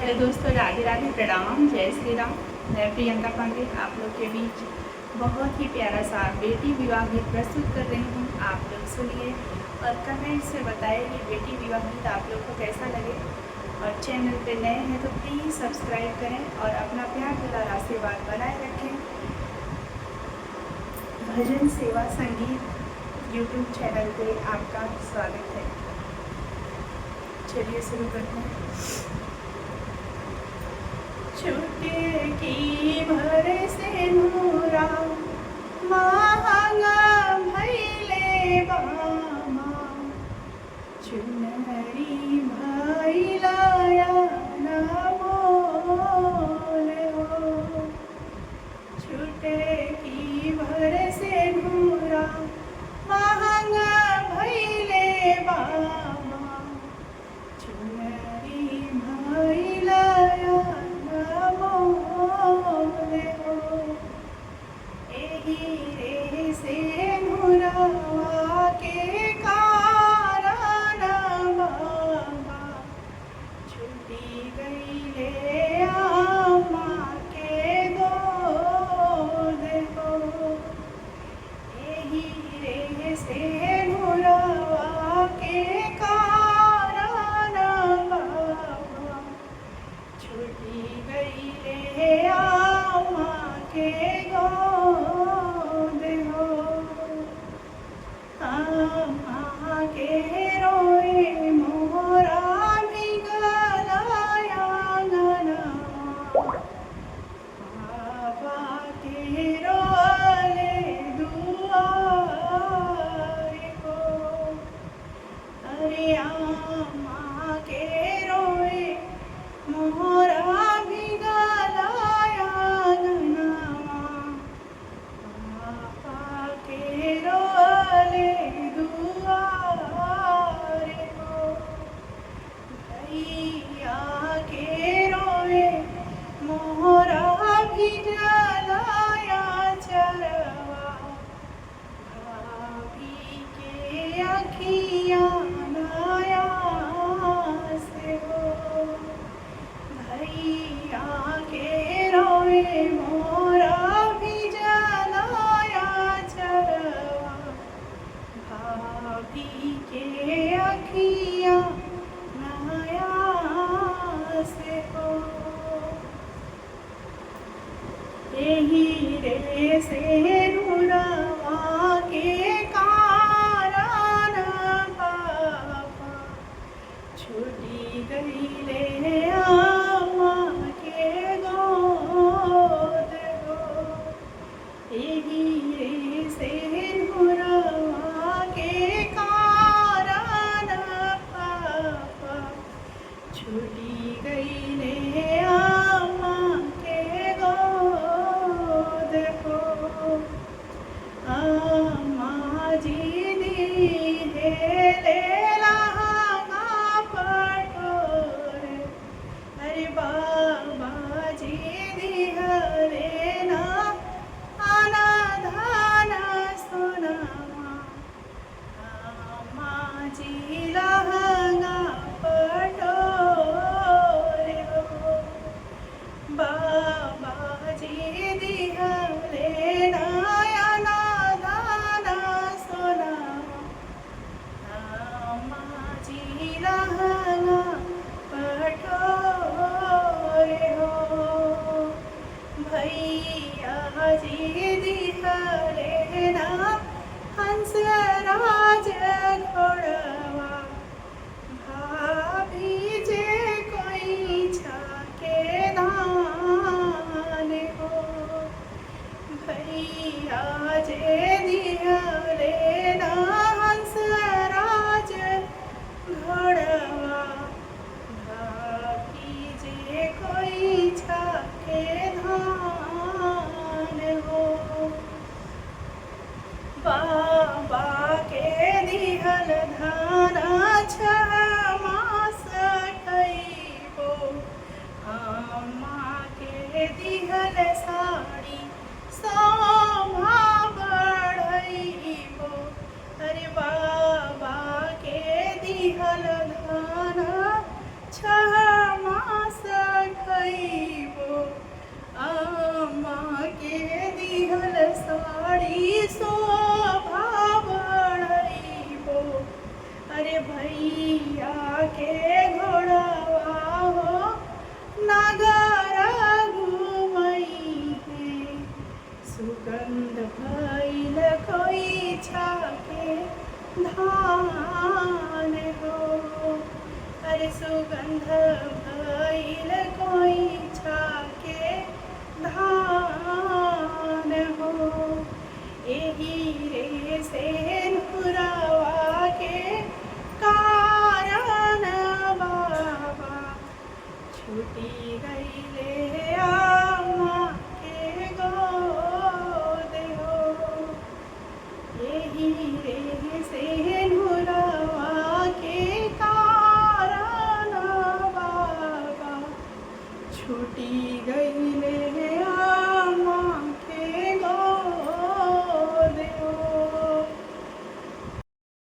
Hello दोस्तों, राधे राधे, प्रणाम, जय श्री राम। मैं प्रियंका पांडे आप लोग के बीच बहुत ही प्यारा सा बेटी विवाह गीत प्रस्तुत कर रही हूँ। आप लोग सुनिए और कमेंट से बताइए कि बेटी विवाह गीत आप लोग को कैसा लगे। और चैनल पे नए हैं तो प्लीज़ सब्सक्राइब करें और अपना प्यार दुलार आशीर्वाद बनाए रखें। भजन सेवा संगीत यूट्यूब चैनल पे आपका स्वागत है। चलिए शुरू करते हैं। चुटकी भर से नूरा महंगा भैले बामा, चुनरी भैलाया न मोल हो। चुटकी भर से नूरा महंगा भैले बामा, चुनरी भैलाया न मोल हो। एही रे से नुरवा के कारण बाबा, छुटी गईले आमा के गोद हो। एही रे से नुरवा के कारण बाबा, छुटी गईले आमा के गोद हो। आमा के रोए मोरा भिगलाया अंगनवा, बाबा के रोले दुआर हो। अरे आमा के रोए मोरा भिगलाया अंगनवा, पापा के रोले दुआर हो। भैया के रोए मोरा भिजलाया चरवा, भाभी के अखियाँ नया से हो। भैया के रोए मोरा भिजलाया चरवा, भाभी के अखियाँ नया से हो। एही रे से नुरवा के कारण बाबा, छुटी गईले आमा के गोद हो। एही रे से नुरवा के कारण पापा, छुटी गईले आमा के गोद हो। आमा जी दी हे लहंगा पटोरे, अरे बाबा जी दी हरे ना आना धान सोनामा, आमा जी लहंगा पटोरे हो। के दिहल साड़ी शोभा बढ़इबो। अरे भैया के घोड़वा हो नगर घुमई है। सुगंध भइल कोई छाके धान हो। अरे सुगंध भइल कोई छाके धान हो। एही रे से नुरवा के कारण बाबा छूटी गईले आमा के गोद हो। एही रे से नुरवा के कारण बाबा छूटी गईले